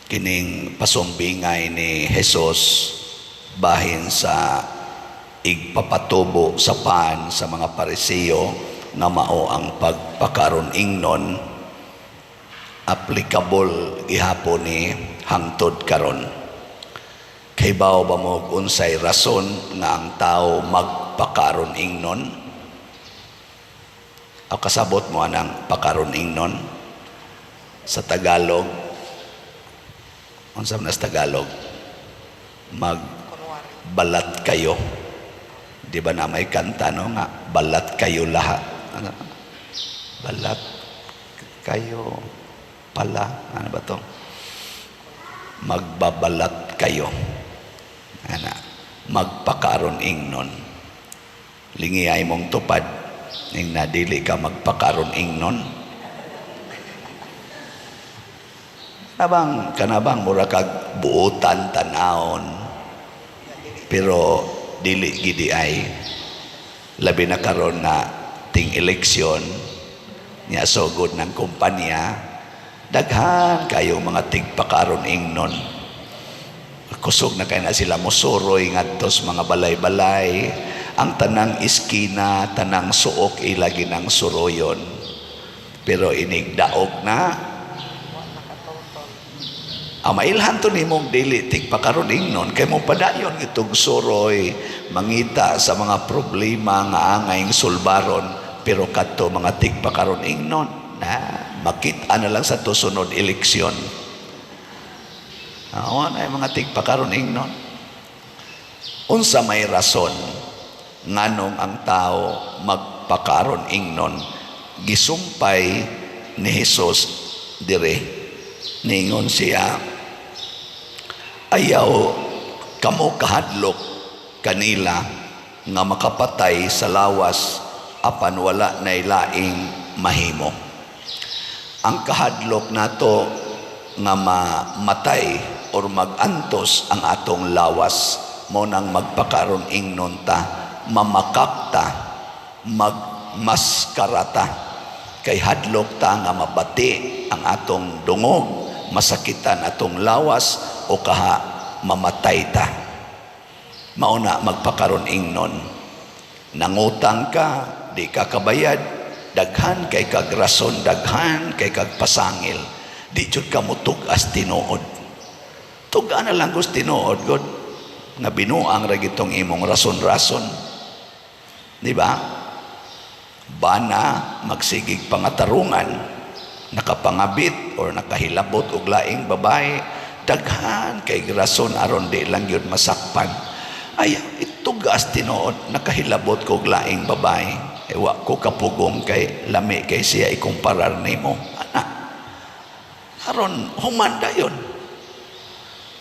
Kining pasumbingay ni Jesus bahin sa igpapatubo sa pan sa mga Pariseo nga mao ang pagpakaron ingnon, applicable gihapon ni hangtod karon. Kahibaw ba mo unsay rason nga ang tao magpakaron ingnon? O kasabot mo anang pakaron ingnon? Sa Tagalog, unsa man sa Tagalog? Magbalat kayo. Di ba na may kanta, no, nga "Balat kayo lahat"? Ano? Balat kayo pala. Ano ba to? Magbabalat kayo. Ana, magpakaron ingnon. Lingi ay mong tupad ning nadili ka magpakaron ingnon. Kanabang mura kag buotan tanawon. Pero dili gidi ay, labi na karon na ting eleksyon niya, sugod ng kumpanya, daghan kayo mga tigpakaron ingnon. Kusog na kay na sila mosuroy ngadto sa mga balay-balay, ang tanang iskina, tanang suok, ilagi ng suroyon. Pero inig daog na ang mailhan to nimong dili tigpakaron ingnon kay mo padayon itong suroy, mangita sa mga problema nga angayng sulbaron. Pero kadto mga tigpakaron ingnon na, makita na lang sa tusunod eleksyon. Awa na yung mga tigpakaron ingnon. Unsa may rason nganong ang tao magpakaron ingnon? Gisumpay ni Jesus dire. Ningon siya, "Ayaw kamo kahadlok kanila nga makapatay sa lawas apan wala nay laing mahimo." Ang kahadlok nato nga mamatay or magantos ang atong lawas, mo nang magpakaron ingnon ta, mamakak ta, magmaskarata kay hadlok ta nga mabati ang atong dungog, masakitan atong lawas o kaha mamatay ta. Mao na magpakaron ingnon. Nangutang ka, di ka kabayad, daghan kay kag rason, daghan kay kag pasangil. Di jud ka mutug-as tinuod. Tug-a na lang gus tinuod god nga binuang ra gitong imong rason-rason. Di ba? Bana magsigig pangatarungan, nakapangabit or nakahilabot og laing babae, daghan kay rason aron di lang yun masakpan. Ay, itugas tinuod, nakahilabot ko og laing babae. Ewa ko kapugong kay lami kay siya ikumparar nimo. Ana. Aron humanda yon.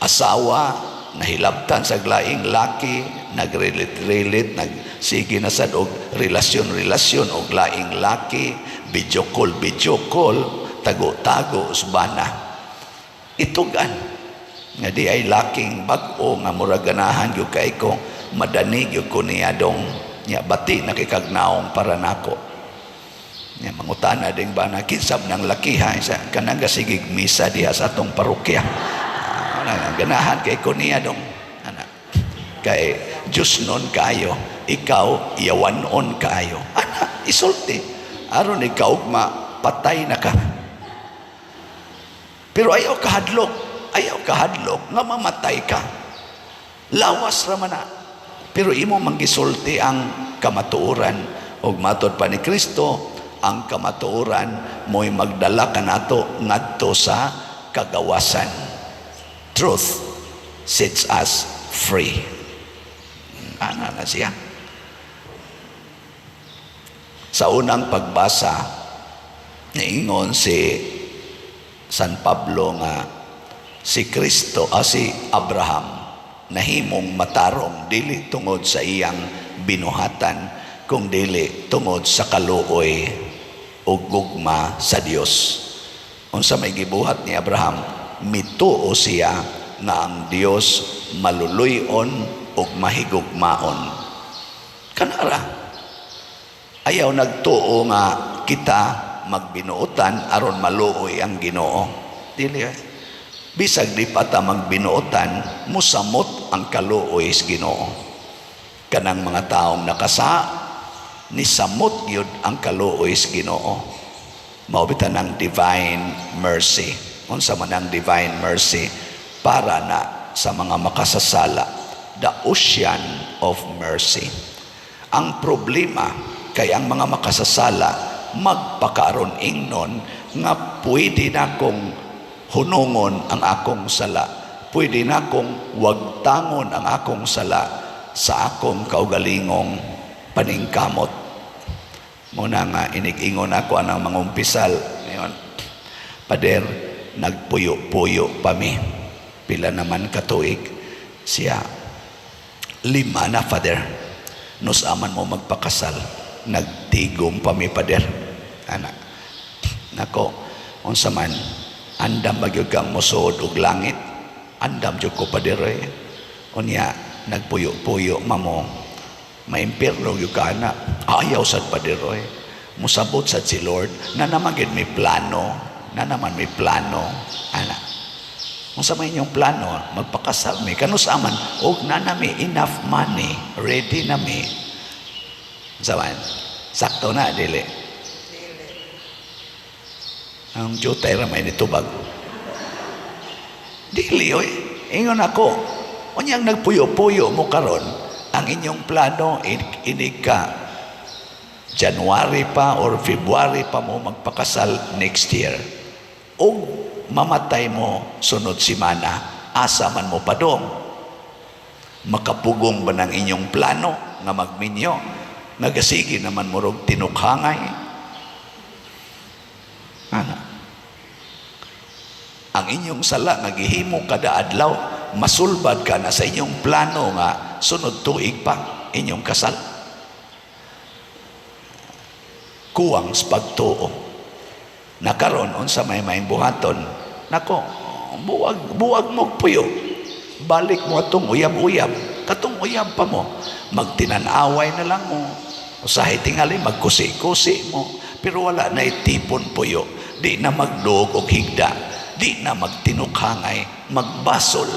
Asawa nahilabtan sa laing laki, nagrelit-relit, nagsige na sad og relasyon-relasyon og laing laki, video call, video call, tago-tago usbana. Itugan nga di ay laking bag-o nga murag ganahan gyud kay ko, madani gyud ko niya dong nya, bati na kay kag naong para nako. Nya mangutana ding bana, "Kinsa nang lakiha?" Sa kanang gasigig misa diha sa atong parokya. Ah, ganahan kay ko niya dong. Ana. Kay Diyos nun kaayo, ikaw yawanon kaayo. Ana, isulti. Aron ikaw ma patay na ka. Pero ayaw kahadlok nga mamatay ka. Lawas ra man na. Pero imo manggisulti ang kamatuoran, ug matod pa ni Kristo, ang kamatuoran mo'y magdala kanato ngadto sa kagawasan. Truth sets us free. Ana na siya. Sa unang pagbasa, niingon si San Pablo nga si Kristo, si Abraham, nahimong matarong dili tungod sa iyang binuhatan kung dili tungod sa kaluoy o gugma sa Dios. Unsa may gibuhat ni Abraham? Mituo siya nga ang Dios maluluy-on ug mahigugmaon. Kanara. Ayaw nagtuo nga kita magbinuotan aron maluoy ang Ginoo. Dili eh. Bisag di pa ta magbinuotan, musamot ang kaluoy sa Ginoo. Kanang mga taong nakasa, nisamot gyud ang kaluoy sa Ginoo. Mao bitaw nang divine mercy. Unsa man ang divine mercy? Para na sa mga makasasala, the ocean of mercy. Ang problema kay ang mga makasasala magpakaron ingnon nga pwede na kong hunungon ang akong sala. Pwede na kong wagtangon ang akong sala sa akong kaugalingong paningkamot. Muna nga inig-ingon ako anang mangumpisal. Ngayon, "Pader, nagpuyo-puyo pa mi." "Pila naman katuig?" Siya, "5 na, Father." "Nus-a man mo magpakasal?" "Nagtigom pa mi, Pader." Ana. "Nako, unsa man, andam ba gyud kang mosuod og langit?" "Andam jud ko, Pader, eh." "Unya, nagpuyo-puyo mamo, maimpirno gyud ka ana?" "Ayaw sad, Pader, eh." "Musabot sad si Lord na naman gyud may plano, na naman may plano." Ana. "Unsa may inyong plano?" "Magpakasal mi." "Kanus-a man?" "Og na nami enough money, ready na mi." Unsa man? Sakto na, dili? Ang jutay ra may nitubag. Dili, oy. Ingon ako, unyang nagpuyo-puyo mo karon, ang inyong plano inig ka January pa or February pa mo magpakasal next year. Og mamatay mo sunod simana, asa man mo padong? Makapugong ba ng inyong plano nga magminyo? Nagasigi naman mo rog tinukhangay. Ana. Ang inyong sala nga gihimo kada adlaw, masulbad ka na sa inyong plano nga sunod tuig pa inyong kasal. Kuwang sa pagtuo. Nakaron, unsa may buhaton? Nako, buwag buwag mo puyo. Balik mo atong uyab-uyab. Katong uyab pa mo. Magtinan-away na lang mo. Usahay tingali magkusi-kusi mo. Pero wala na itipon puyo. Di na magduog og higda. Di na magtinukhangay. Magbasol.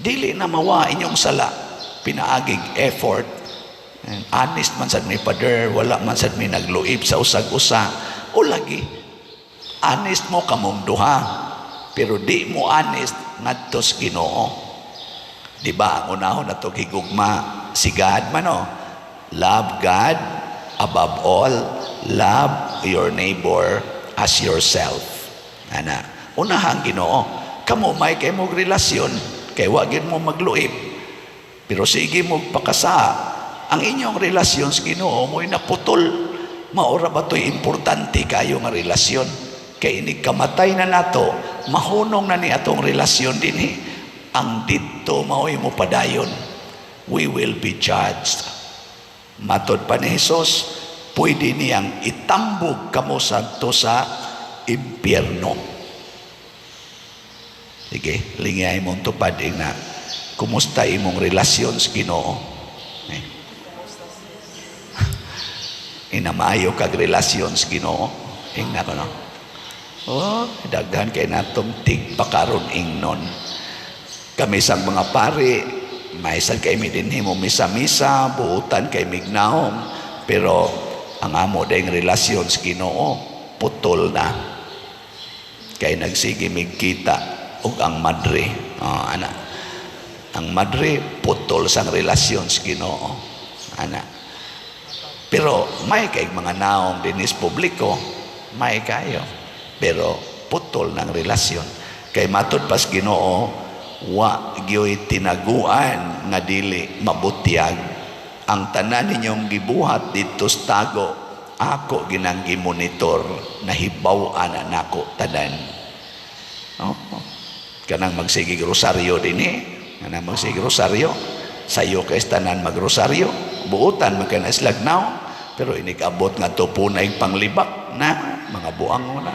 Dili na mawa inyong sala. Pinaagig effort. And honest man sad mi, Pader, wala man sad mi nagluib sa usag-usa. O lagi, honest mo kamong duha. Pero di mo honest ngadto sa Ginoo. Di ba ang unahon nato higugma si God man, no? Love God above all, love your neighbor as yourself. Ana, unahang Ginoo. Kamo may kay mo relasyon, kay wa gyud mo magluib. Pero sige mo pakasa, ang inyong relasyon sa Ginoo mo'y naputol. Maora ba to'y importante kayo nga relasyon? Kay inig kamatay na nato, mahunong na ni atong relasyon dinhi. Ang didto mao'y mo padayon. We will be judged. Matod pa ni Jesus, pwede niyang itambog kamo sadto sa impyerno. Sige, lingay mong tupad na kumusta imong relasyon sa Ginoo. Eh. Inamayo kag relasyon sa Ginoo. Ingna ko, no. Oh, daghan kay natong tigpakaron ingnon. Kami sang mga pari, may sad kay mi dinhi mo misa-misa, buutan kay mignahom, pero ang amo dayong relasyon sa Ginoo putol na. Kay nagsige mig kita og ang madre. Oh, ana. Ang madre putol sang relasyon sa Ginoo. Ana. Pero may kay mga naong dinis publiko, may kayo. Pero putol ng relasyon. Kay matod pas Ginoo, wa gyoy tinaguan nga dili mabutyag. Ang tanan ninyong gibuhat didto sa tago, ako ginang gimonitor, nahibaw-an na nako tanan. Oh. Kanang magsigig rosaryo dinhi, kanang magsigig rosaryo, sayo kay tanan magrosaryo, buutan man kay na islagnaw, pero inig-abot nga to punay panglibak na mga buang na.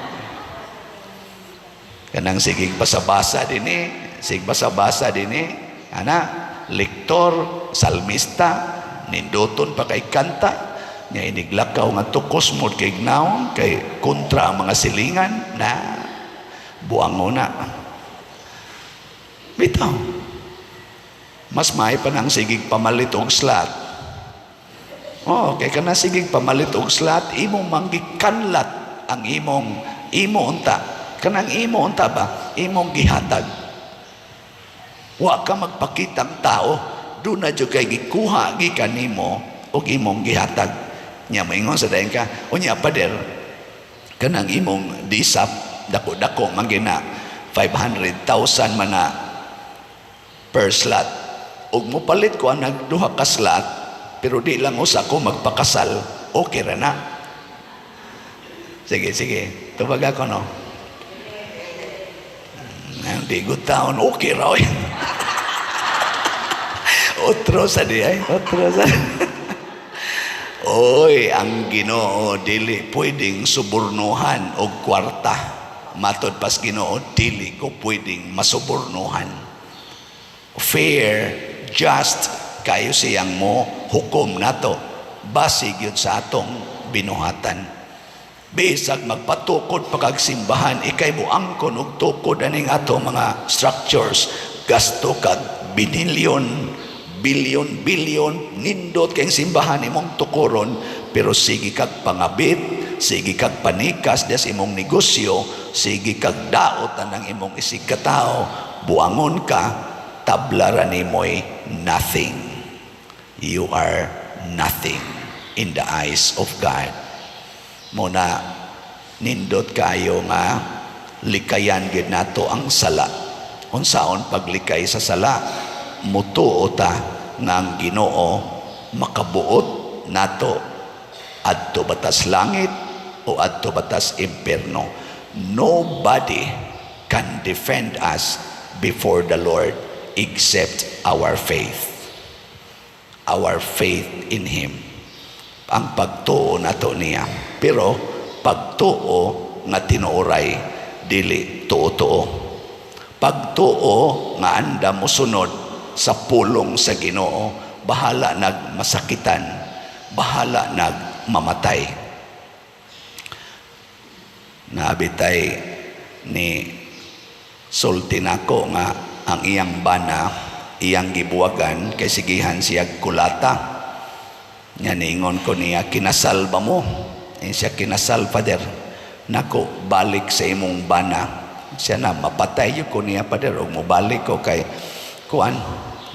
Kanang sigig basa-basa dinhi, sig basa-basa dinhi, ana, lektor, salmista, ninduton pa kay kanta, nga iniglakaw nga tukos mo kay gnaw, kay kontra ang mga silingan, na Buango na. Bitaw. Mas may pa nang sigig pamalit og slot. Oh, kay kana sigig pamalit og slot, imong manggikanlat ang imong imo unta. Kanang imo unta ba? Imong gihatag. Wa ka magpakitang tao, duna jud kay gikuha gikan nimo og imong gihatag. Nya moingon sa dayon ka, "Unya pader, kanang imong disap dako-dako man gina 500,000 man na per slot. Ug mopalit ko ang duha ka slot, pero di lang usa ko magpakasal, okay ra na." Sige, sige. Tubag ako, no? Di good taon, okay ra, oy. Otro sa di ay, otro sa. Oy, ang Ginoo dili pwedeng subornuhan og kwarta. Matod pas Ginoo, dili ko pwedeng masubornuhan. Fair, just kayo siyang mo hukom nato base gyud sa atong binuhatan. Bisag magpatukod pa kag simbahan, ikay mo angkon og tukod aning ato mga structures, gasto kag binilyon, bilyon, bilyon, nindot kay simbahan imong tukuron, pero sige kag pangabit, sige kag panikas des imong negosyo, sige kag daot anang imong isig katao, buangon ka, tabla ra nimoy nothing. You are nothing in the eyes of God. Muna nindot kayo nga likayan gid nato ang sala. Unsaon paglikay sa sala? Mutuo ta nga ang Ginoo makabuot nato adto batas langit o adto batas impierno. Nobody can defend us before the Lord except our faith. Our faith in Him. Ang pagtuo nato niya. Pero pagtuo nga tinuoray, dili tuo-tuo. Pagtuo nga anda mosunod sa pulong sa Ginoo, bahala nag masakitan, bahala nag mamatay. Naabitay ni sulti nako nga ang iyang bana iyang gibuwagan kay sigihan siya kulata. Nya niingon ko niya, "Kinasal ba mo?" Eh, siya, "Kinasal, Father." "Nako, balik sa imong bana." Siya na, "Mapatay ko niya, Father, og mobalik ko kay kuan,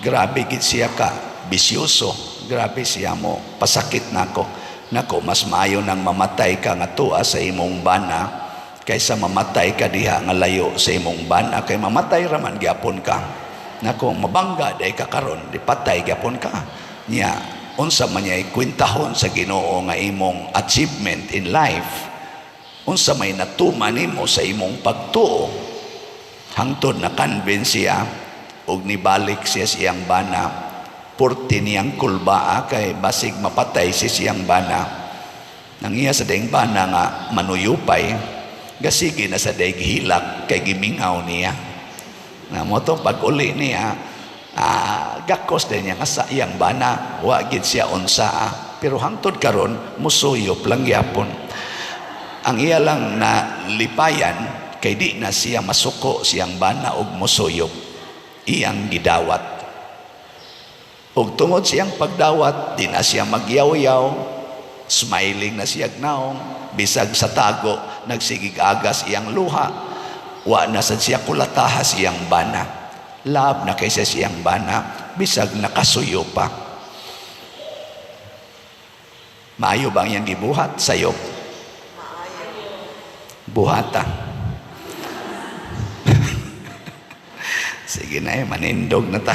grabe gid siya ka bisyoso, grabe siya mo pasakit nako. Nako, mas maayo nang mamatay ka nga tuwa sa imong bana kaysa mamatay ka diha nga layo sa imong bana, kay mamatay ra man gyapon ka. Nako, mabangga day ka karon, di patay gyapon ka. Nya unsa man niya kwentahon sa Ginoo nga imong achievement in life? Unsa may natuman nimo sa imong pagtuo?" Hangtod na convince siya og nibalik siya sa iyang bana. Purti niyang kulbaa kay basig mapatay si siyang bana. Nang iya sa daing bana nga manuyupay, gasige na sa daig hilak kay gimingaw niya. Na mo to pag uli niya, gakos din niya nga sa iyang bana, wa gid siya unsa. Pero hangtod karon musuyop lang gyapon. Ang iya lang na lipayan kay di na siya masuko siyang bana og musuyop, iyang gidawat. Ug tungod siyang pagdawat, di na siya magyaw-yaw, smiling na siya naong, bisag sa tago nagsigig agas iyang luha. Wa na sad siya kulatahas iyang bana. Love na kaysa siyang bana, bisag nakasuyo pa. Maayo ba ang iyang gibuhat? Sayop. Buhata. Sige na eh, manindog na ta.